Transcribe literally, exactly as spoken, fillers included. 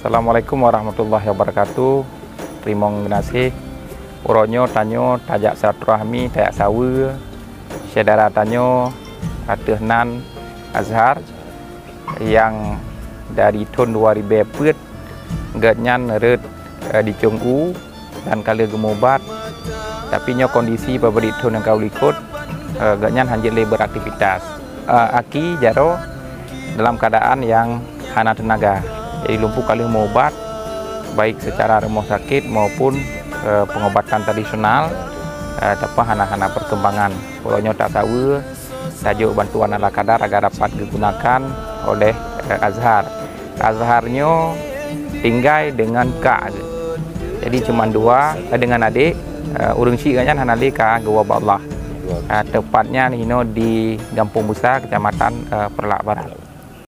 Assalamualaikum warahmatullahi wabarakatuh. Teurimong geunaséh. Uroe nyoe tanyoe tajak silaturahmi, tajak saweue syedara tanyoe ateueh nan Azhar nyang dari thon dua ribèe peuet gobnyan rhot, eh, di Cong U dan ka lheueh geumubat. Tapi nyoe kondisi pabrik thon nyang ka u likot, eh, gobnyan hanjeuet lé beraktivitas. Eh, aki jaroe dalam keuadaan nyang hana teunaga. Jadi lumpuh ka lheueh meuubat, baik secara rumoh sakit maupun, eh, pengobatan tradisional, eh, tapi hana, hana perkembangan. Uroe nyoe tasaweue, tajok bantuan ala kadar agar dapat digunakan oleh, eh, Azhar. Azhar nyoe tinggai deungon kak geuh. Jadi cuma dua, eh, deungon adék, eh, ureueng syiek nyan hana lé ka geuwoe bak Allah. Eh, tepatnya hinoe di Gampông Busa, Kecamatan, eh, Peureulak Barat.